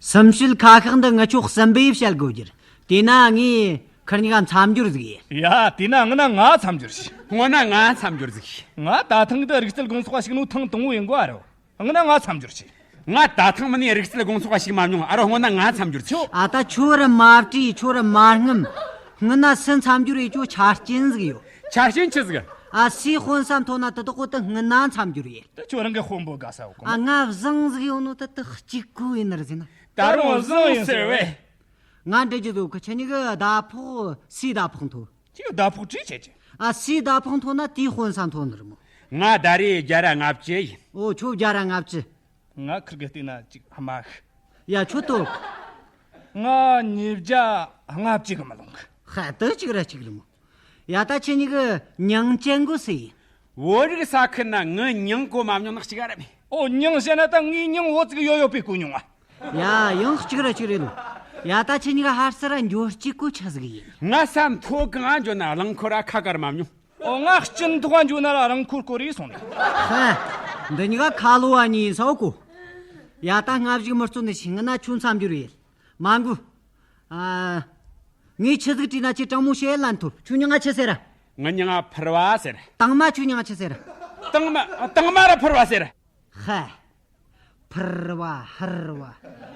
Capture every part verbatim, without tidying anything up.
སུམ་བཤད་ཁ་ཤགས་འདི་ངི་ཆོ་གསུམ་པོས་བཤད་དགོས་རྒྱུ་རེད། དེས་ན་ངས་ཁིར་གཉིས་ཀ་མཚམས་སྦྱོར་ཟིག་ཡེད། ཡ། དེས་ན་སྔོན་ན་ང་མཚམས་སྦྱོར་བྱོས། སྔོན་ན་ང་མཚམས་སྦྱོར་ཟིག་ཡེད། ང་ད་ཐེངས་འདི་རིག་རྩལ་དགོང་ཚོགས་ཞུགས་ནོ་ཐེངས་དང་པོ་ཡིན་གོ་ཨ་རོ། སྔོན་ན་ང་མཚམས་སྦྱོར་བྱོས། ང་ད་ཐེངས་མིན་ནས་རིག་རྩལ་དགོང་ཚོགས་ཞུགས་མ་མྱོང་ཨ་རོ། སྔོན་ན་ང་མཚམས་སྦྱོར་བྱོས། ཨ། ད་ཁྱོད་ར་མ་བྲེལ། ཁྱོད་ར་མ་རྔམ། སྔོན་ན་སུ་མཚམས་སྦྱོར་ཡེད་རྒྱུའི་ཆ་རྐྱེན་ཟིག་ཡོད། ཆ་རྐྱེན་ཆི་ཟིག། ཨ། སུའི་དཔོན་ས་མཐོ་ན་དེ་དག་གོ་དེ་སྔོན་ན་མཚམས་སྦྱོར་ཡེད། དེ་ཁྱོད་རང་གི་དཔོན་པོ་དགའ་ས་ཡོད་གོ། ཨ། ང་བཟང་ཟིག་ཡོད་ནོ་དེ་དེ་གཅིག་གོ་ཡིན་ནི་རེད་ཟེར་ན། ད་རུང་བཟང་ཡིན་ཟེར་བས། ང་འདྲི་རྒྱུ་འདུག་གི། ཁྱེད་གཉིས་ཀྱི་ཟླ་ཕོགས་སུའི་ཟླ་ཕོགས་མཐོ། ཁྱོས་ཟླ་ཕོགས་དྲིས་ཆེ་ཆེ། ཨ། སུའི་ཟླ་ཕོགས་མཐོ་ན་དེའི་དཔོན་ས་མཐོ་ནི་རེད་མོ། ང་ཟླ་རེ་བརྒྱ་ར་ལྔ་བཅུ་ཡིན། ཨོ། ཁྱོད་བརྒྱ་ར་ལྔ་བཅུ། ང་ཁིར་གི་བལྟས་ན་ཅིག་དམའ་གི། ཡ། ཁྱོད་དོ། ང་ཉིས་བརྒྱ་ལྔ་བཅུ་གི་མི་ལོངས་གི། ཧ། དེ་གཅིག་ར་གཅིག་རེད་མོ། ཡ། ད་ཁྱེད་གཉིས་ཀྱི་མྱིང་ཅན་གོ་སུ་ཡིན། བོད་རིགས་ས་ཁུལ་ན་ངའི་མྱིང་གོ་མ་མྱོང་ནི་གཅིག་ར་མེད། ཨོ། མྱིང་བཤད་ན་ད་ངའི་མྱིང་འོ་ཙིག་ཡོད་ཡོད་པས་གོ་མྱོང་ང་། ཡ། ཡང་གཅིག་ར་གཅིག་རེད་ལོ། ཡ། ད་ཁྱེད་གཉིས་ཀ་ཧར་སི་ར་འབྱོར་སྤྱད་གོ་ཆི་ཟིག་ཡིན། ང་ས་མཐོ་གང་ང་འགྱོ་ན་རླངས་འཁོར་ར་ཁ་གར་མ་མྱོང་། ཨོ། ང་སྤྱི་མཐོ་ག་འགྱོ་ན་ར་རླངས་འཁོར་སྐོར་རེ་སོང་ནས། ཧ། འདི་གཉིས་ཀ་ཁ་ལོ་བ་གཉིས་ཡིན་ས་ཡོད་གོ། ཡ། ད་སྔ་གཞུག་མི་རྩོད་ནི་ཞིག། སྔོན་ན་ཁྱོད་མཚམས་སྦྱོར་ཡེད། མ་འགུལ། ཨ། ངས་ཆི་ཟིག་དྲིས་ན་ཁྱོས་དྲང་མོ་བྱས་ལན་ཐོབས། ཁྱོའི་མྱིང་ང་ཆི་ཟེར་ར། ངའི་མྱིང་ང་ཕུར་བ་ཟེར། དང་མ་ཁྱོའི་མྱིང་ང་ཆི་ཟེར་ར། དང་མ། དང་མ་ར་ཕུར་བ་ཟེར། ཧ། ཕུར་བ་ཧུར་བ།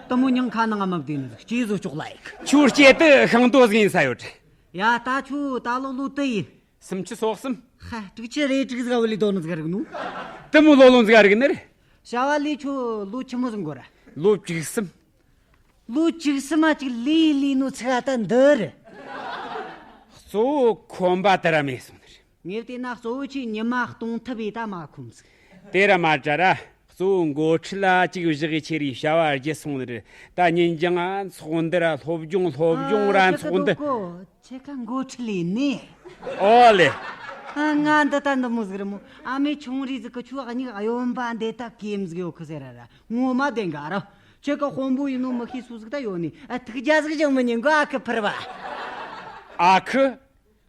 དེ་མོ་མྱིང་ཁ་ནང་ང་མི་བདེ་ནི་ཟིག། སྐྱེས་བཟོ་ཅོག་ལ་ཡིག། ཁྱོའི་སྐྱེས་དེ་ཤིང་རྡོ་ཟིག་ཡིན་ས་ཡོད། ཡ། ད་ཁྱོད་ད་ལོ་ལོ་དུ་ཡིན། སུམ་ཅུ་སོ་གསུམ། ཧ། དྲུག་ཅུ་རེ་དྲུག་ཟིག་བུད་ལས་དོ་ནི་ཟིག་རིག་ནོ། དེ་མོ་ལོ་ལོ་ཟིག་རིག་ནི་རེད། བྱ་བ་ལས་ཁྱོད་ལོ་ཆི་མོ་ཟིག་འགོར་ར། ལོ་བཅུ་གསུམ། ལོ་བཅུ་གསུམ་མ་ཅིག་ལས་ལས་ནོ་ཚིག་ཨ་ད་འདི་རེད། གཙོ་བོ་ཁོམ་པ་དེ་ར་མེད་སོང་ནི་རེད། ངས་བལྟས་ན་གཙོ་བོ་ཁྱོས་ཉི་མ་གཏོང་ཐབས་ཡེད་ད་མ་ཁོམ་ཟིག། དེ་ར་མ་དྲ་ར། གཙོ་བོ་འགོ་ཁྲིད་ལ་གཅིག་བཞག་གི་ཁྱེར་རེ་བྱ་བ་བརྒྱུད་སོང་ནི་རེད། ད་ཉིན་རྒྱང་ང་ཚོགས་འདུ་ར་སློབ་སྦྱོང་སློབ་སྦྱོང་ར། ཨ། ཚོགས་འདུ། ཁྱེད་ཀ་འགོ་ཁྲིད་ལས་ནི། ཨོ་ལེ། ཨ། ང་འདི་ད་འདི་མོ་ཟིག་རེད་མོ། ཨ་མས་ཆུང་རིས་ཟིག་གི་ཁྱོའི་མྱིག་གཡོན་པ་འདི་ད་གེམ་ཟིག་ཡོད་གི་ཟེར་ར་ར། ངོ་མ་བདེན་ག་ར། ཁྱེད་ཀ་དཔོན་པོ་ཡིན་ནོ་མི་ཤེས་སུ་ཟིག་ད་ཡོད་ནི། ཨ། ཐུགས་རྒྱལ་ཟིག་ཅང་མི་ཉན་གོ། ཨ་ཁུ་ཕུར་བ། ཨ་ཁུ།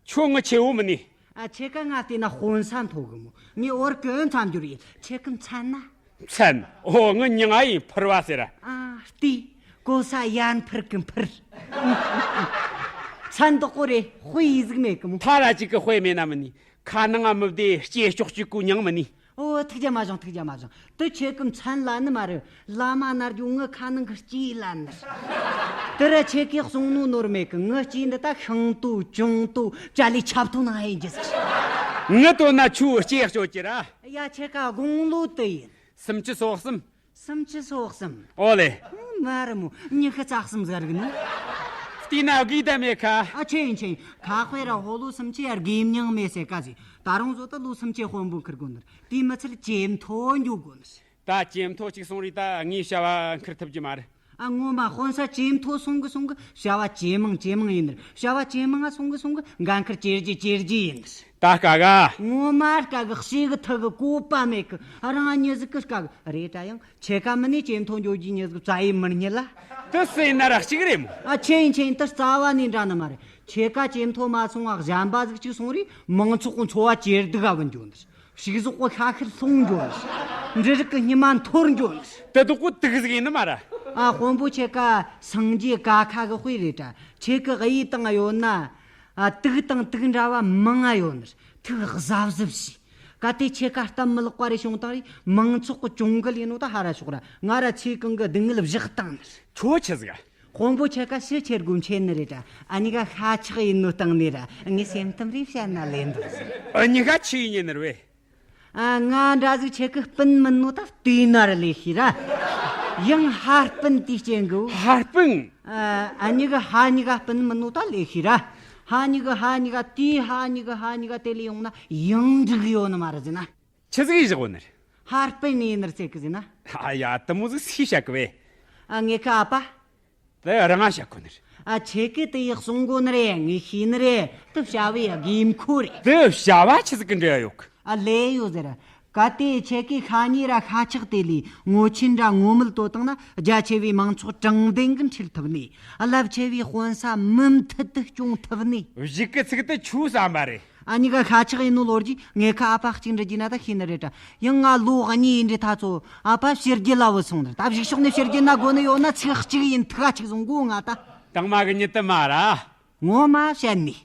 ཁྱོད་ངའི་ཆེ་བོ་མིན་ནི། ཨ། ཁྱེད་ཀ་ང་བལྟས་ན་དཔོན་ས་མཐོ་གི་མོ། ངས་འོར་གི་མཚམས་སྦྱོར་ཡེད། ཁྱེད་ཀི་མཚན་ན། མཚན། ཨོ། ངའི་མྱིང་ང་ཡིན་ཕུར་བ་ཟེར། ཨ། ལྟོས། གོ་ས་ཡར་འཕུར་གི་འཕུར། མཚན་དག་གོ་རེད། དཔེ་ཡི་ཟིག་མེད་གི་མོ། ཐ་ར་གཅིག་གི་དཔེ་མེད་ན་མིན་ནི། ཁ་ནང་ང་མི་བདེ་སྐྱེ་ལྕོག་གཅིག་གོ་མྱིང་མིན་ནི། ཨོ། ཐུགས་རྒྱལ་མ་བཞེངས། ཐུགས་རྒྱལ་མ་བཞེངས། དེ་ཁྱེད་ཀི་མཚན་ལ་ནི་མ་རེད། བླ་མ་ན་རྒྱུ་ངའི་ཁ་ནང་གི་སྐྱེས་ལ་ནི། དེ་ར་ཁྱེད་ཀི་གསུང་ནོ་ནོར་མེད་གི། ངའི་སྐྱེས་འདི་ད་ཤིང་ཏོ་ཅུང་ཏོ་ཅ་ལི་ཆབ་ཐོ་ནང་ཡིན་གྱི་ཟིག། ངའི་དོན་ན་ཁྱོའི་སྐྱེས་གཅོད་ཀྱི་ར། ཡ། ཁྱེད་ཀ་དགུང་ལོ་དུ་ཡིན། སུམ་ཅུ་སོ་གསུམ། སུམ་ཅུ་སོ་གསུམ། ཨོ་ལེ། མ་རེད་མོ། ཉི་ཤུ་རྩ་གསུམ་ཟིག་རིག་ནི། བལྟས་ན་དགོས་ད་མེད་ཁ། ཨ། ཆེ་ཡིན་ཆེ་ཡིན། ཁ་དཔེ་ར་ཧོ་ལོ་སུམ་ཅུ་ཡར་དགོས་མྱིང་མེད་ཟེར་ག་ཟིག། ད་རུང་བཟོ་ད་ལོ་སུམ་ཅུ་དཔོན་པོ་འཁུར་དགོས་ནི་རེད། དེ་མི་ཚད་ཇེ་མཐོ་འགྱོ་དགོས་ནི་རེད། ད་ཇེ་མཐོ་གཅིག་སོང་རེད། ད་ངས་བྱ་བ་འཁུར་ཐུབ་རྒྱུ་མ་རེད། ཨ། ངོ་མ་དཔོན་ས་ཇེ་མཐོ་སོང་གི་སོང་གི་བྱ་བ་ཇེ་མང་ཇེ་མང་ཡིན་ནི་རེད། བྱ་བ་ཇེ་མང་ང་སོང་གི་སོང་གི་འགན་ཁུར་ཇེ་ལྗི་ཇེ་ལྗི་ཡིན་ནི་རེད། ད་དཀའ་ག། ངོ་མ་དཀའ་གི། ཤེས་གི་ཐུབ་གི། བཀོད་པ་མེད་གི། རང་ཉིད་ཟིག་གི་དཀའ་གི་རེད་ད། ཡང་ཁྱེད་ཀ་མིན་ནས་ཇེ་མཐོ་འགྱོ་རྒྱུའི་མྱི་ཟིག་བཙལ་ཡེ་མི་རྙེད་ལ། དེ་སུ་ཡིན་ན་ར་གཅིག་རེད་མོ། ཨ། ཆེ་ཡིན་ཆེ་ཡིན། དེ་རྩ་བ་ནས་འདྲ་ནི་མ་རེད། ཁྱེད་ཀ་ཇེ་མཐོ་མ་སོང་བ་གཞན་པ་ཟིག་གཅིག་སོང་རེད། མང་ཚོགས་གི་འཚོ་བ་ཇེ་སྡུག་ག་བུད་འགྱོ་ནི་རེད། ཕྱུགས་ཟོག་གི་ཤ་ཤེད་ལྷུང་འགྱོ་ནི་རེད། འབྲུ་རིགས་གི་སྙེ་མ་འཐོར་འགྱོ་ནི་རེད། དེ་དག་གོ་དུག་ཟིག་ཡིན་ནི་མ་ར། ཨ། དཔོན་པོ་ཁྱེད་ཀ་སངས་རྒྱས་ཀ་ཁ་གི་དཔེ་རེད་ད། ཁྱེད་ཀི་གཡས་དང་གཡོན་ན། ཨ། དུག་དང་དུག་འདྲ་བ་མང་ང་ཡོད་ནི་རེད། ཐུགས་གཟབ་གཟབ་བྱོས། གལ་ཏེ་ཁྱེད་ཀ་སྟབས་མི་ལེགས་པ་རེ་བྱུང་བཏང་རེད། མང་ཚོགས་གི་གྱོང་གུད་ཡིན་ནོ་ད་ཧར་ར་ཞོག་ར། ང་ར་ཚེ་གང་གི་སྡུག་བསྔལ་བཞག་བཏང་ནི་རེད། ཁྱོད་ཆི་ཟིག་ཨ། དཔོན་པོ་ཁྱེད་ཀ་ཕྱི་ཁྱེར་དགོས་མཁྱེན་ནི་རེད་ད། ཨ་གཉིས་ཀ་ཤ་ཁྲག་ཡིན་ནོ་སྟེང་ནས་ར་ངས་སེམས་གཏམ་རེ་བཤད་ན་ལེན་འདུག་ཟེར། ཨ་གཉིས་ཀ་ཆི་ཡིན་ནི་རེད་བས། ཨ། ང་འདྲ་ཟིག་ཁྱེད་ཀི་སྤུན་མིན་ནོ་ད་བལྟས་ན་ར་ལོས་ཤེས་ར། ཡང་ཕ་སྤུན་དེའི་རྐྱེན་གི། ཕ་སྤུན། ཨ། ཨ་གཉིས་ཀ་ཕ་གཉིས་ཀ་སྤུན་མིན་ནོ་ད་ལོས་ཤེས་ར། ཕ་གཉིས་ཀ་ཕ་གཉིས་ཀ་དེའི་ཕ་གཉིས་ཀ་ཕ་གཉིས་ཀ་དེ་ལས་ཡོང་ན་ཡང་འགྲིག་ཡོད་ནི་མ་རེད་ཟེར་ན། ཆི་ཟིག་ཡེ་བཞག་ཡོད་ནི་རེད། ཕ་སྤུན་ནས་ཡིན་ནི་རེད་ཟེར་གི་ཟེར་ན། ཨ་ཡ། དེ་མོ་ཟིག་སུས་བཤད་གི་བས། ཨ། ངེད་ཀི་ཨ་ཕ། དེ་རང་ང་བཤད་གོ་ནི་རེད། ཨ། ཁྱེད་ཀི་དེ་ཡག་གསུང་གོ་ནི་རེད། ངས་ཤེས་ནི་རེད། དེ་བྱ་བའི་དགོས་མཁོ་རེད། དེ་བྱ་བ་ཆི་ཟིག་གི་འབྲེལ་བ་ཡོད་གི། ཨ། ལོས་ཡོད་ཟེར། གལ་ཏེ་ཁྱེད་ཀི་ཤ་ཉེ་ར་ཤ་ཁྲག་དེ་ལས་ངོ་ཆེན་ར་ངོ་མེད་དོ་བཏང་ན། རྒྱ་ཆེ་བའི་མང་ཚོགས་དྲང་བདེན་གི་འཁྲིད་ཐུབ་ནི། རླབས་ཆེ་བའི་དཔོན་ས་མུ་མཐུད་དུ་སྐྱོང་ཐུབ་ནི། གཞུག་གི་ཚིག་དེ་ཁྱོའི་བསམ་པ་རེད། ཨ་ནི་ག་ཤ་ཆག་ཡིན་ནོ་ལོ་རྒྱུས་ངེད་ཁ་ཨ་ཕ་གཅིག་འདྲི་རྒྱུ་ན་ད་ཤེས་ནི་རེད་དྲ། ཡང་ང་ལོ་གཉིས་ཡིན་འདྲི་ཐ་ཚོ་ཨ་ཕ་ཕྱི་རྒྱལ་ལ་བུད་སོང་ནི་རེད། ད་གཞུག་ཕྱོགས་ནས་ཕྱི་རྒྱལ་ན་དགོ་ནི་ཡོད་ན་ཚིག་གཅིག་ཡིན་ཐུག་ག་ཆིག་བཟུང་གོ་ང་ད། དང་མ་གི་ཉིད་དུ་མ་ར། ངོ་མ་བཤད་ནི།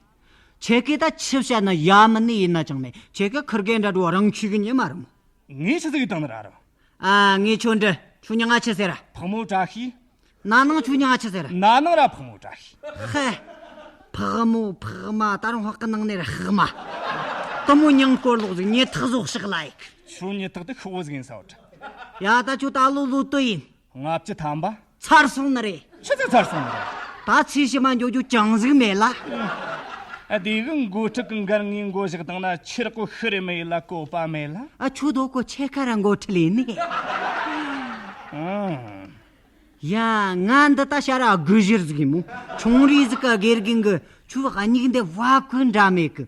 ཁྱེད་ཀྱིས་ད་ཆི་བཤད་ན་ཡ་མི་ནི་ཡིན་ན་ཅང་མེད། ཁྱེད་ཀྱི་ཁུར་གེ་འདྲ་འགྲོ་རང་ཆུས་གི་ཉི་མ་རུ་མོ། ངས་ཆི་ཟིག་ཡིན་དང་ནི་ར་རུ། ཨ་ངས་ཁྱོད་འདྲི། ཁྱོད་མྱིང་ང་ཆི་ཟེར་ར། ཕག་མོ་བཀྲ་ཤིས། ན་ནིང་ཁྱོད་མྱིང་ང་ཆི་ཟེར་ར། ན་ནིང་ར་ཕག་མོ་བཀྲ་ཤིས། ཧེ། ཕག་མོ་ཕག་མ་ད་རུང་ཕག་གི་ནང་ནས་ར་ཕག་མ། དེ་མོ་མྱིང་སྐོར་ལོག་ཟིག་ཉི་ཐག་བཟོ་ཤག་ལ་ཡིག་ཁྱོད་ཉི་ཐག་དེ་ཤོག་བུ་ཟིག་ཡིན་ས་བ་དྲ། ཡ་ད་ཁྱོད་ད་ལོ་ལོ་དུ་ཡིན། ལྔ་བཅུ་ཐམ་པ། ཚར་སོང་ནི་རེད། ཆི་ཟིག་ཚར་སོང་ནི་རེད། ད་ཚེ་ཕྱི་མ་འགྱོ་རྒྱུ་ཅང་ཟིག་མེད་ལ། ཨ་དེ་གི་འགོ་ཁྲིད་གི་འགན་ངས་འགོ་བཞག་བཏང་ན་ཆི་རག་གོ་ཤི་རེ་མི་ཡེ་ལ་བཀོད་པ་མེད་ལ། ཨ་ཁྱོད་དོ་གོ་ཆེ་ཁ་ར་འགོ་ཁྲིད་ལས་ནི། ཨང་། ཡ་ང་འདི་ད་ཤ་ར་དགུ་བཞིར་ཟིག་ཡིན་མོ། ཆུང་རིས་ཟིག་ག་དགེ་རྒན་གི་ཁྱོད་ཨ་མྱིག་འདི་བ་ཀུན་འདྲ་མེད་གི།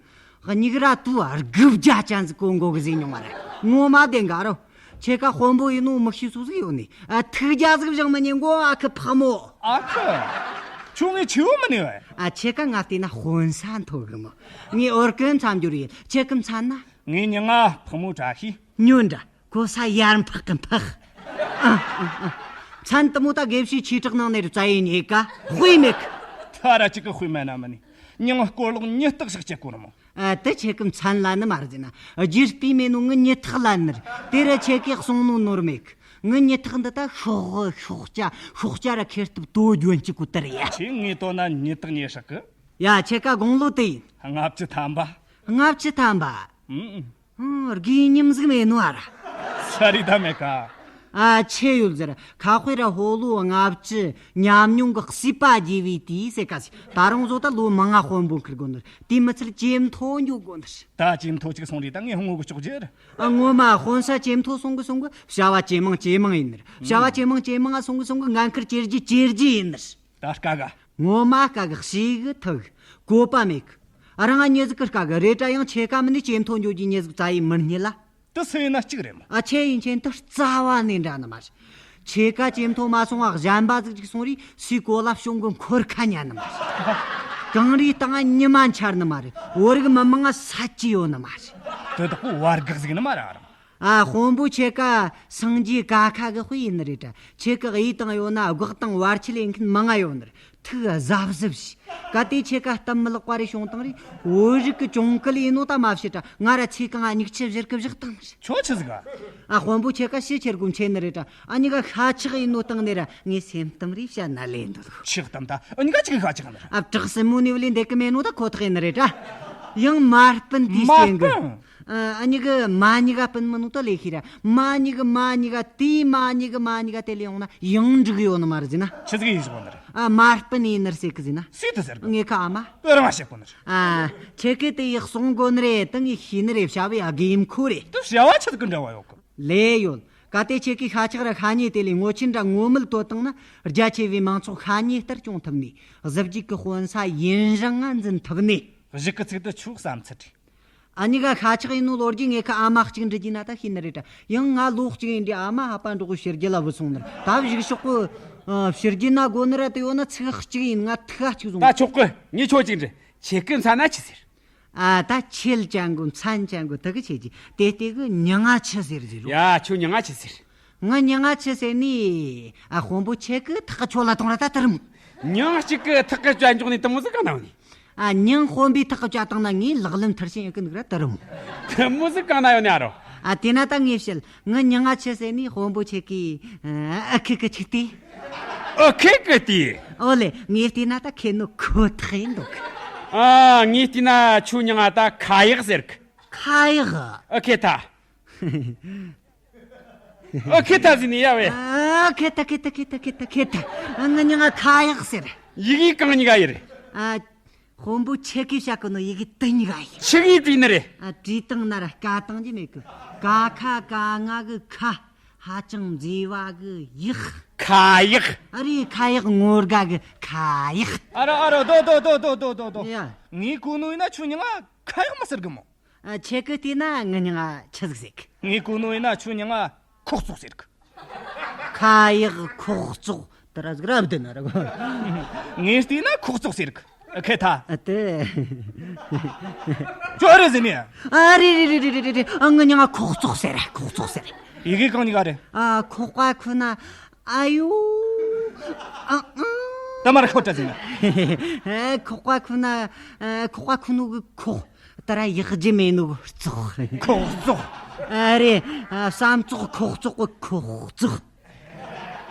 མྱིག་ར་དུ་དགུ་བརྒྱ་ཅན་ཟིག་གོ་མགོ་གི་ཟིག་མྱོང་བ་རེད། ངོ་མ་བདེན་ག་རོ། ཁྱེད་ཀ་དཔོན་པོ་ཡིན་ནོ་མི་ཤེས་སུ་ཟིག་ཡོད་ནི། ཨ་ཐུགས་རྒྱལ་ཟིག་བཞེངས་མི་ཉན་གོ་ཨ་ཁུ་ཕག་མོ། ཨ་ཁུ། ཁྱོད་ངས་ཆེ་བོ་མི་ནུས་བས། ཨ་ཁྱེད་ཀ་ང་བལྟས་ན་དཔོན་ས་མཐོ་གི་མོ། ངས་འོར་ཀི་མཚམས་སྦྱོར་ཡིན། ཁྱེད་ཀི་མཚན་ན། ངའི་མྱིང་ང་ཕག་མོ་བཀྲ་ཤིས། ཉོན་དྲ། གོ་ས་ཡར་འཕགས་གི་འཕགས། ཨ་ཨ་ཨ། མཚན་དེ་མོ་ད་དགེ་བཤེས་ཆོས་གྲགས་ནང་ནས་རྩ་ཡི་ཉེ་ཀ་དཔེ་མེད་གི། ད་ར་གཅིག་གི་དཔེ་མེད་ན་མི་ནི། མྱིང་སྐོར་ལོག་ཉི་སྟག་ཞིག་སྐྱེ་གོ་ནི་མོ། ཨ་དེ་ཁྱེད་ཀི་མཚན་ལ་ནི་མ་རེད་ཟེར་ན། རྒྱུ་སྤུས་མེད་ནོ་ངི་ཉི་ཐག་ལ་ནི་རེད། དེ་ར་ཁྱེད་ཀི་གསུང་ནོ་ནོར་མེད་གི། ངི་ཉི་ཐག་འདི་ད་ཤོག་ཤོག་སྐྱ་ཤོག་སྐྱ་ར་ཁེར་སྟབས་དོ་རྒྱོན་གཅིག་གོ་དེ་རེད་ཡ། ཁྱེད་ངས་དོ་ན་ཉི་ཐག་ཉེ་ཧྲག་གི། ཡ་ཁྱེད་ཀ་དགུང་ལོ་དེ་ཡིན། ལྔ་བཅུ་ཐམ་པ། ལྔ་བཅུ་ཐམ་པ། ཨུམ། ཨང་། རྒས་ཉམས་ཟིག་མེད་ནོ་ཨ་ར། ས་རི་ད་མེད་ཀ། ཨ་ཆེ་ཡོད་ཟེར། ཁ་དཔེ་ར་ཕོ་ལོ་ལྔ་བཅུ་ཉམས་མྱོང་གི་སྲིད་པ་རྒྱས་པའི་དུས་ཟེར་ཀ་ཟིག་ད་རུང་བཟོ་ད་ལོ་མང་ང་དཔོན་པོ་འཁུར་དགོ་ནི་རེད། དེ་མི་ཚད་ཇེ་མཐོ་འགྱོ་དགོ་ནི་རེད། ད་ཇེ་མཐོ་ཅིག་སོང་རེད། ད་ངས་ཧོང་ངོ་གི་ལྕོག་རྒྱུ་རེད། ཨ་ངོ་མ་དཔོན་ས་ཇེ་མཐོ་སོང་གི་སོང་གི་བྱ་བ་ཇེ་མང་ཇེ་མང་ཡིན་ནི་རེད། བྱ་བ་ཇེ་མང་ཇེ་མང་ང་སོང་གི་སོང་གི་འགན་ཁུར་ཇེ་ལྗི་ཇེ་ལྗི་ཡིན་ནི་རེད། ད་དཀའ་ག་ངོ་མ་དཀའ་གི། ཞེ་གི་ཐུག་གི། བཀོད་པ་མེད་གི། རང་ང་མྱི་ཟིག་གི་དཀའ་གི་རེད་དྲ། ཡང་ཁྱེད་ཀ་མིན་ནི་ཇེ་མཐོ་འགྱོ་རྒྱུའི་མྱི་ཟིག་རྩ་ཡི་མི་རྙེད་ལ། དེ་སུ་ཡིན་ན་གཅིག་རེད་མོ། ཨ་ཁྱེད་ཡིན་ཁྱེད་དེ་རྩ་བ་ནས་འདྲ་ནི་མ་རེད། ཁྱེད་ཀ་ཇེ་མཐོ་མ་སོང་བ་གཞན་པ་ཟིག་ཅིག་སོང་རེད། སུའི་གོ་ལ་གཤོང་གི་འཁོར་ཁ་ཉན་ནི་མ་རེད། གངས་རིའི་སྟེང་ང་ཉི་མ་འཆར་ནི་མ་རེད། བོད་རིགས་མི་མང་ང་ས་ཆི་ཡོད་ནི་མ་རེད། དེ་དག་པོ་བར་གག་ཟིག་ནི་མ་རེད་ཨ་རང་། ཨ་དཔོན་པོ་ཁྱེད་ཀ་སངས་རྒྱས་ཀ་ཁ་གི་དཔེ་ཡིན་ནི་རེད་དྲ། ཁྱེད་ཀ་གཡས་དང་ཡོད་ན་སྒོག་དང་བར་ཆད་ལས་མཁན་མང་ང་ཡོད་ནི་རེད། ཐུགས་གཟབ་གཟབ་བྱོས། གལ་ཏེ་ཁྱེད་ཀ་སྟབས་མི་ལེགས་པ་རེ་བྱུང་བཏང་རེད། བོད་རིགས་ཀྱི་གྱོང་གུད་ཡིན་ནོ་ད་མ་བཤད་དྲ། ང་ར་ཚེ་གང་ང་མྱིག་ཆུ་བཞུར་གི་བཞག་བཏང་རེད། ཁྱོད་ཆི་ཟིག་ག་ཨ་དཔོན་པོ་ཁྱེད་ཀ་ཕྱི་ཁྱེར་དགོས་མཁྱེན་ནི་རེད་དྲ། ཨ་མྱི་ག་ཤ་ཆག་ཡིན་ནོ་བཏང་ནས་ར་ངས་སེམས་གཏམ་རེ་བཤད་ན་ལས་འདོད་གོ་ཆག་གཏམ་ད་ཨ་མྱི་ག་ཅིག་ཤ་ཆག་ནི་རེད། ཨ་བྲག་སྲིན་མོ་ནས་བློས་འདེད་གི་མེད་ནོ་ད་ཁོ་ཐག་ཡིན་ནི་རེད་དྲ། ཡང་མ་སྤུན་དེའི་མ་རྐྱེན་གི། སྤུན། ཨ་ཨ་མྱི་གི་མ་མྱི་ག་སྤུན་མིན་ནོ་ད་ལས་ཤེས་ར། མ་མྱི་གི་མ་མྱི་ག་དེའི་མ་མྱི་གི་མ་མྱི་ག་དེ་ལས་ཡོང་ན་ཡང་འགྲིག་ཡོད་ནི་མ་རེད་ཟེར་ན། ཆི་ཟིག་ཡིན་ཟིག་ནི་རེད། ཨ་མ་སྤུན་ཡིན་ནི་རེད་ཟེར་གི་ཟེར་ན། སུས་དེ་ཟེར་གི། ངེད་ཀ་ཨ་མ། དེ་རང་བཤད་གོ་ནི་རེད། ཨ་ཁྱེད་ཀྱིས་དེ་ཡི་གསུང་གོ་ནི་རེད། དེ་ངས་ཤེས་ནི་རེད། བྱ་བའི་དགེ་མཁོ་རེད། དེ་བྱ་བ་ཆི་ཟིག་གི་འབྲེལ་བ་ཡོད་གི། ལས་ཡོད། གལ་ཏེ་ཁྱེད་ཀྱིས་ཤ་ཆག་ར་ཤ་ཉེ་དེ་ལས་ངོ་ཆེན་འདྲ་ངོ་མེད་དོ་བཏང་ན། རྒྱ་ཆེ་བའི་མང་ཚོགས་ཤ་ཉེ་ལྟར་སྐྱོང་ཐུབ་ནས། གཟི་བརྗིད་ཀྱི་དཔོན་ས་ཡུན་རིང་ང་འཛིན་ཐུབ་ནས། གཞུག་གི་ཚིག་དེ་ཆོ་བསམ་ཚུལ་རེད། ཨ་མྱི་ག་ཤ་ཆག་ཡིན་ནོ་ལོ་རྒྱུས་ངེད་ཀ་ཨ་མ་གཅིག་འདྲི་རྒྱུ་ན་ད་ཤེས་ནི་རེད་དྲ། ཡང་ང་ལོ་གཅིག་ཡིན་དུས་ཨ་མ་ཧ་པ་འགྲོ་གི་ཕྱི་རྒྱལ་ལ་བུད་སོང་ནི་རེད། ད་གཞུག་ཕྱོགས་གི་ཕྱི་རྒྱལ་ན་དགོ་ནི་ར་དེ་ཡོད་ན་ཚིག་གཅིག་ཡིན། ང་ཐུག་ག་གཅིག་བཟུང་། ད་ཆོག་གི། ངས་ཁྱོད་གཅིག་འདྲི། ཁྱེད་ཀྱི་མཚན་ན་ཆི་ཟེར། ཨ་ད་ཁྱེད་ཅན་གོ་མཚན་ཅན་གོ་དེ་གི་ཁྱེད་ཀྱི་དེ་ལྟས་གི་མྱིང་ང་ཆི་ཟེར་ཟེར་རོ། ཡ་ཁྱོད་མྱིང་ང་ཆི་ཟེར། ང་མྱིང་ང་ཆི་ཟེར་ནི། ཨ་དཔོན་པོ་ཁྱེད་ཀྱི་ཐག་གི་ཆོད་ལ་གཏོང་ར་ད་དེ་རུ་མོ། མྱིང་གཅིག་གི་ཐག་གི་བཅད་འཇོག་ནི་དེ་མོ་ཟིག་གང་ན་ཡོད་ནི། ཨ་མྱིང་དཔོན་པོའི་ཐག་གི་བཅད་བཏང་ན་ངས་ལག་ལེན་མཐར་ཕྱིན་ཡོད་གི་འདུག་ར་དེ་རུ་མོ། དེ་མོ་ཟིག་གང་ན་ཡོད་ནི་ཨ་རོ། ཨ་དེ་ན་ད་ངས་བཤད། ང་མྱིང་ང་ཆི་ཟེར་ནི་དཔོན་པོ་ཁྱེད་ཀྱི་ཨ་ཁེ་གི་ཆིག་དེ། ཨ་ཁེ་གི་དེ། ཨོ་ལེ། ངས་བལྟས་ན་ད་ཁེ་ནོ་ཁོ་ཐག་ཡིན་འདུག་ཨ་ངས་བལྟས་ན་ཁྱོད་མྱིང་ང་ད་ཁ་ཡག་ཟེར་གི། ཁ་ཡག་ཨ་ཁེ་ད། ཨ་ཁེ་ད་ཟེར་ནི་ཡ་ཝེ། ཨ་ཁེ་ད་ཁེ་ད་ཁེ་ད་ཁེ་ད་ཁེ་ད། ཨ་ང་མྱིང་ང་ཁ་ཡག་ཟེར། ཡི་གེ་གང་གཉིས་ཀ་ཡིན། ཨ་དཔོན་པོ་ཁྱེད་ཀྱིས་བཤད་གོ་ནོ་ཡི་གེ་དེ་གཉིས་ཀ་ཡིན། ཆི་གིས་བྲིས་ནི་རེད། ཨ་བྲིས་བཏང་ན་ར་དཀའ་བཏང་རྒྱུ་མེད་གི། ཀ་ཁ་ག་ང་གི་ཁ། ཧ་ཅང་མཛེས་པ་གི་ཡག་ཁ་ཡག་ཨ་རེ་ཁ་ཡག་ངོ་དགའ་གི་ཁ་ཡག་ཨ་རོ་ཨ་རོ་དོ་དོ་དོ་དོ་དོ་དོ། ཡ། ངས་གོ་ནོ་ཡིན་ན་ཁྱོད་མྱིང་ང་ཁ་ཡག་མི་ཟེར་གི་མོ། ཨ་ཁྱེད་ཀྱིས་བལྟས་ན་ངའི་མྱིང་ང་ཆི་ཟིག་ཟེར་གི། ངས་གོ་ནོ་ཡིན་ན་ཁྱོད་མྱིང་ང་ཁོག་བཙོག་ཟེར་གི། ཁ་ཡག་ཁོག་བཙོག་དེ་ར་ཟིག་ར་བདེན་ན་ར་གོ། ངས་བལྟས་ན་ཁོག་བཙོག་ཟེར་གི། ཨ། ཁེ་ཐ། ཨ། དེ། ཁྱོད་ཨེ་རེད་ཟེར་ནི། ཨ། རེད་རེད་རེད། ཨ། ངའི་མྱིང་ང་ཁོག་བཙོག་ཟེར་ར། ཁོག་བཙོག་ཟེར། ཡི་གེ་གང་གཉིས་ཀ་རེད། ཨ། ཁོག་པ་ཁུ་ན། ཨ་ཡོ། ཨ། ཨ། ད་མར་ཁོ་ཏྲ་ཟེར་ན། ཨ། ཁོག་པ་ཁུ་ན། ཨ། ཁོག་པ་ཁུ་ནོ་གི་ཁོག་ད་ར་ཡག་རྒྱུ་མེད་ནོ་གི་བཙོག། ཁོག་བཙོག། ཨ། རེད། ཨ། བསམ་བཙོག་ཁོག་བཙོག་གི་ཁོག་བཙོག།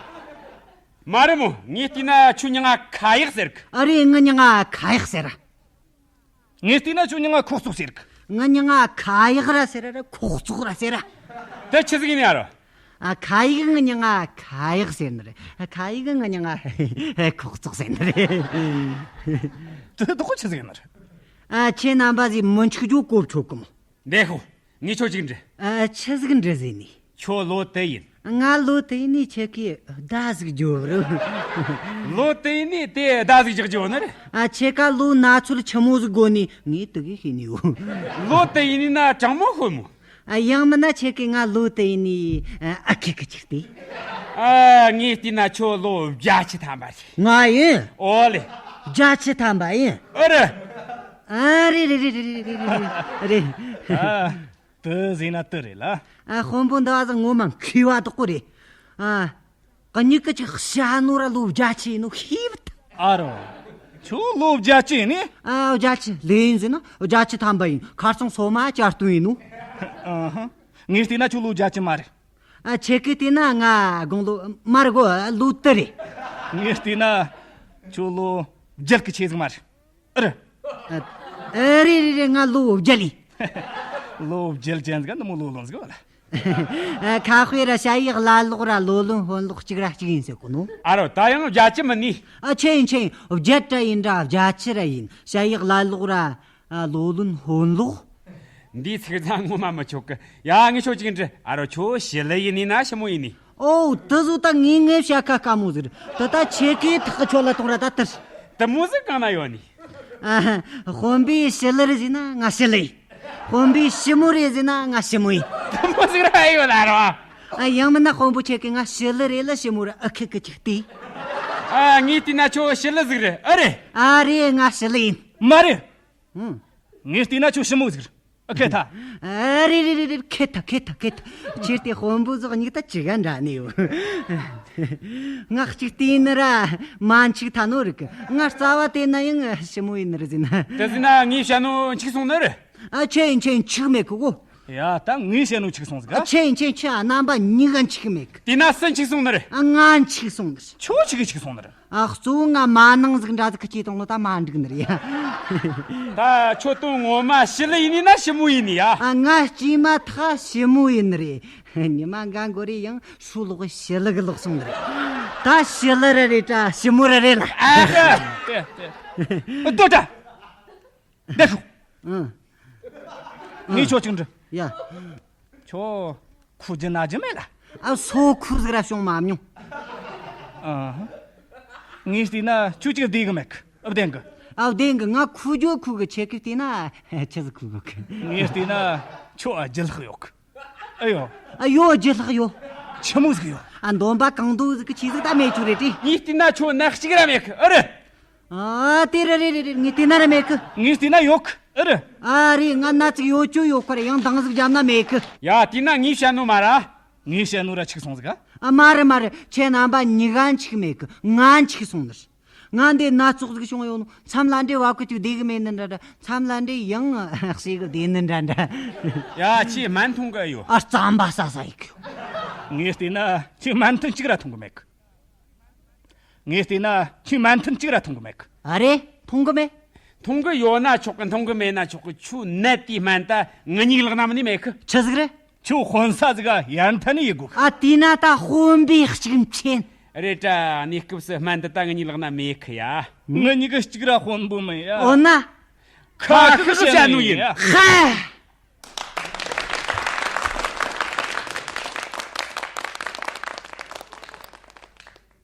མ་རེད་མོ། ངས་བལྟས་ན་ཁྱོད་མྱིང་ང་ཁ་ཡག་ཟེར་གི། ཨ། རེད། ངའི་མྱིང་ང་ཁ་ཡག་ཟེར་ར། ངས་བལྟས་ན་ཁྱོད་མྱིང་ང་ཁོག་བཙོག་ཟེར་གི། ངའི་མྱིང་ང་ཁ་ཡག་ར་ཟེར་ར། ཁོག་བཙོག་ར་ཟེར་ར། དེ་ཆི་ཟིག་ཡིན་ནི་ཨ་རོ། ཨ། ཁ་ཡག། ངའི་མྱིང་ང་ཁ་ཡག་ཟེར་ནི་རེད། ཁ་ཡག། ངའི་མྱིང་ང་ཁོག་བཙོག་ཟེར་ནི་རེད། དེ་དོག་ཆི་ཟིག་ཡིན་ནི་རེད། ཨ། ཁྱེད་རྣམ་པ་ཟིག་མི་འཆུག་རྒྱུ་གོ་ཆོད་གི་མོ། འདི་ཤོག། ངས་ཁྱོད་ཅིག་འདྲི། ཨ། ཆི་ཟིག་འདྲི་ཟེར་ནི། ཁྱོད་ལོ་དུ་ཡིན། ང་ལོ་དུ་ཡིན་ནི་ཁྱེད་ཀྱིས་བརྡ་ཟིག་རྒྱོབ་རོགས། ལོ་དུ་ཡིན་ནི་དེ་བརྡ་ཟིག་རྒྱག་རྒྱུ་ནི་རེད། ཨ། ཁྱེད་ཀ་ལོ་ན་ཚོད་ཆི་མོ་ཟིག་དགོ་ནི་ངས་དེ་གི་ཤེས་ནི་ཡོད། ལོ་དུ་ཡིན་ནི་ན་དྲང་མོ་ཤོད་མོ། ཨ། ཡང་མིན་ན་ཁྱེད་ཀྱིས་ང་ལོ་དུ་ཡིན་ནི། ཨ། ཨ་ཁེ་གི་ཅིག་སྟེ། ཨ། ངས་བལྟས་ན་ཁྱོད་ལོ་བརྒྱད་ཅུ་ཐམ་པ་རེད། ང་ཡིན། ཨོ་ལེ། བརྒྱད་ཅུ་ཐམ་པ་ཡིན། ཨ་རེད། ཨ། རེད་རེད། ཨ། དེ་ཟེར་ན་དེ་རེད་ལ། ཨ། དཔོན་པོ་འདི་བ་ཟིག་ངོ་མ་མཁས་པ་དག་པོ་རེད། ཨ། གཉིས་ཀ་ཅིག་བཤད་ནོ་ར་ལོ་བརྒྱད་ཅུ་ཡིན་ནོ་ཤེས་བུད། ཨ་རོ། ཁྱོད་ལོ་བརྒྱད་ཅུ་ཡིན་ནི། ཨ། བརྒྱད་ཅུ་ལོ་ཡིན་ཟེར་ན་བརྒྱད་ཅུ་ཐམ་པ་ཡིན། ཁ་རྩང་སོ་མ་གྱ་སྟོན་ཡིན་ནོ། ཨ་ཧ། ངས་བལྟས་ན་ཁྱོད་ལོ་བརྒྱད་ཅུ་མ་རེད། ཨ། ཁྱེད་ཀྱིས་བལྟས་ན་ང་དགུང་ལོ་མ་རེད་གོ། ལོ་དུ་རེད། ངས་བལྟས་ན་ཁྱོད་ལོ་བརྒྱད་གི་ཆེ་ཟིག་མ་རེད། ཨ་རེད། ཨ། ཨ། རེད་རེད་རེད། ང་ལོ་བརྒྱད་ཡིན། ལོ་བརྒྱད་ཅན་ཟིག་འདི་མོ་ལོ་ལོན་ཟིག་བ་ལ། ཨ། ཁ་དཔེ་ར་ཞ་ཡི་བླ་ལོག་ར་ལོ་ལོན་ཧོན་ལོག་གཅིག་ར་གཅིག་ཡིན་ཟེར་གོ་ནོ། ཨ་རོ། ད་ཡང་བརྒྱད་ཅུ་མིན་ནི། ཨ། ཆི་ཡིན་ཆི་ཡིན། བརྒྱད་ར་ཡིན་ར་བརྒྱད་ཅུ་ར་ཡིན། ཞ་ཡི་བླ་ལོག་ར། ཨ། ལོ་ལོན་ཧོན་ལོག། འདིའི་ཚིག་རྩ་ངོ་མ་མི་ཆོག་གི། ཡ། ངས་ཁྱོད་ཅིག་འདྲི། ཨ་རོ། ཁྱོད་ཞི་ལི་ཡིན་ནི་ན་ཞི་མོ་ཡིན་ནི། ཨོ། དེ་ཟོ་ད་ངས་ངས་བཤད་ཁ་དཀའ་མོ་ཟིག་རེད། དེ་ད་ཁྱེད་ཀྱིས་ཐག་གི་ཆོད་ལ་གཏོང་ར་ད་དེར། དེ་མོ་ཟིག་གང་ན་ཡོད་ནི། ཨ། དཔོན་པོས་ཞི་ལི་རེད་ཟེར་ན་ང་ཞི་ལི་ཡིན། དཔོན་པོས་ཞི་མོ་རེད་ཟེར་ན་ང་ཞི་མོ་ཡིན། དེ་མོ་ཟིག་ར་ཨེ་ཡོད་ན་རོ། ཨ། ཡང་མིན་ན་དཔོན་པོ་ཁྱེད་ཀྱིས་ང་ཞི་ལི་རེད་ལ་ཞི་མོ་རེད་ཨ་ཁེ་གི་ཅིག་ལྟོས། ཨ། ངས་བལྟས་ན་ཁྱོད་ཞི་ལི་ཟིག་རེད། ཨ་རེད། ཨ་རེད། ང་ཞི་ལི་ཡིན། མ་རེད། ཨང་། ངས་བལྟས་ན་ཁྱོད་ཞི་མོ་ཟིག་རེད། ཨ། ཁེ་ཐ། ཨ། རེད་རེད་རེད་རེད། ཁེ་ཐ་ཁེ་ཐ་ཁེ་ཐ། ཁྱེད་དེ་དཔོན་པོ་ཟོག་གཉིས་ད་ཅི་ག་འདྲ་ནི་ཡོད། ང་གཅིག་བལྟས་ནི་ར་མ་འཆུག་ཐ་ནོ་རིག་གི། ང་རྩ་བ་དེ་ན་ཡང་ཞི་མོ་ཡིན་ནི་རེད་ཟེར་ན། དེ་ཟེར་ན་ངས་བཤད་ནོ་འཆུག་སོང་ནི་རེད། ཨ། ཆེ་ཡིན་ཆེ་ཡིན། འཆུག་མེད་གི་གོ། ཡ། ད་ངས་བཤད་ནོ་འཆུག་སོང་ཟིག་ག། ཨ། ཆེ་ཡིན་ཆེ་ཡིན། ཁྱེད་རྣམ་པ་གཉིས་ཀ་འཆུག་མེད་གི། དེ་ན་སུ་འཆུག་སོང་ནི་རེད། ཨ། ང་འཆུག་སོང་ནི་རེད། ཁྱོད་ཆི་གི་འཆུག་སོང་ནི་རེད། ཨ། གཙོ་བོ་ང་མ་ནིང་ཟིག་འདྲ་ཟིག་གི་ཁྱེར་བཏང་ནོ་ད་མ་འགྲིག་ནི་རེད་ཡ། ད་ཁྱོད་དོན་ངོ་མ་ཞི་ལི་ཡིན་ནི་ན་ཞི་མོ་ཡིན་ནི་ཡ། ཨ། ང་སྐྱེས་མ་ཐག་ཞི་མོ་ཡིན་ནི་རེད། ཉི་མ་འགའ་འགོར་རེ་ཡང་ཤོ་ལོག་ཞི་ལི་གི་ལོག་སོང་ནི་རེད། ད་ཞི་ལི་ར་རེད་དྲ་ཞི་མོ་ར་རེད་ལ། ཨ་ཧ། ལྟོས་དྲ། འདི་ཤོག། ཨང་། ངས་ཁྱོད་ཅིག་འདྲི། ཡ། ཁྱོད་ཁུ་རྒྱུ་ན་རྒྱུ་མེད་ལ། ཨ། སོ་ཁུ་ཟིག་ར་བྱུང་མ་མྱོང་། ཨ་ཧ། ངས་བལྟས་ན་ཁྱོད་ཅིག་བདེ་གི་མེད་གི། ཨ། བདེན་གི། ཨ། བདེན་གི། ང་ཁུ་རྒྱུ་ཁུ་གི། ཁྱེད་ཀྱིས་བལྟས་ན་ཆི་ཟིག་ཁུ་གི། ངས་བལྟས་ན་ཁྱོད་ཨ་རྒྱུ་ལྷག་ཡོད་གི། ཨེ་ཡོད། ཨ། ཡོད། རྒྱུ་ལྷག་ཡོད། ཆི་མོ་ཟིག་ཡོད། ཨ། འདོན་པ་གང་དུ་ཟིག་གི་ཆི་ཟིག་ད་མེད་རྒྱུ་རེད་དེ། ངས་བལྟས་ན་ཁྱོད་ན་གཅིག་ར་མེད་གི། ཨ་རེད། ཨ། དེ་ར་རེད་རེད་རེད། ངས་བལྟས་ན་ར་མེད་གི། ངས་བལྟས་ན་ཡོད་གི། ཨེ་རེད། ཨ་རེད། ང་ན་ཅིག་ཡོད་རྒྱུ་ཡོད་ཁར་ཡང་འདང་ཟིག་བརྒྱབ་ན་མེད་གི། ཡ། དེས་ན་ངས་བཤད་ནོ་མ་ར། ངས་བཤད་ནོ་ར་འཆུག་སོང་ཟིག་ག། ཨ། མ་རེད་མ་རེད། ཁྱེད་རྣམ་པ་གཉིས་ཀ་འཆུག་མེད་གི། ང་འཆུག་སོང་ནི་རེད། ང་འདི་ན་ཚོགས་ཟིག་བྱུང་ཡོད་ནོ། མཚམས་ལ་འདྲེ་བབ་གི་ཅིག་བདེ་གི་མེད་ནི་འདྲ་འདྲ། མཚམས་ལ་འདྲེ་ཡང་ཞེ་གི་བདེ་ནི་འདྲ་འདྲ། ཡ། ཁྱོས་སྨན་འཐུང་གི་ཡོད། ཨ། རྩམ་པ་ཟ་ཟ་ཡི་གི་ཡོད། ངས་བལྟས་ན་ཁྱོས་སྨན་ཐུན་གཅིག་ར་འཐུང་གི་མེད་གི། ངས་བལྟས་ན་ཁྱོས་སྨན་ཐུན་གཅིག་ར་འཐུང་གི་མེད་གི། ཨ་རེད། འཐུང་གི་མེད། འཐུང་གི་ཡོད་ན་ཆོག་གི། འཐུང་གི་མེད་ན་ཆོག་གི། ཁྱོའི་ནད་དེའི་སྨན་ད་ངེད་གཉིས་ལག་ན་མིན་ནི་མེད་གི། ཆི་ཟིག་རེད། ཁྱོད་དཔོན་ས་ཟིག་ག་ཡར་འཐེན་ནི་ཡེད་དགོས་གི། ཨ། དེས་ན་ད་དཔོན་པོས་གཅིག་མཁྱེན། རེད་དྲ། གནས་སྐབས་སུ་སྨན་འདི་ད་ངེད་གཉིས་ལག་ན་མེད་གི་ཡ། ངེད་གཉིས་ཀ་གཅིག་ར་དཔོན་པོ་མིན་ཡ། འོ་ན། ཁ་ཁ་ཁ་ཁ་བཤད་ནོ་ཡིན། ཧ།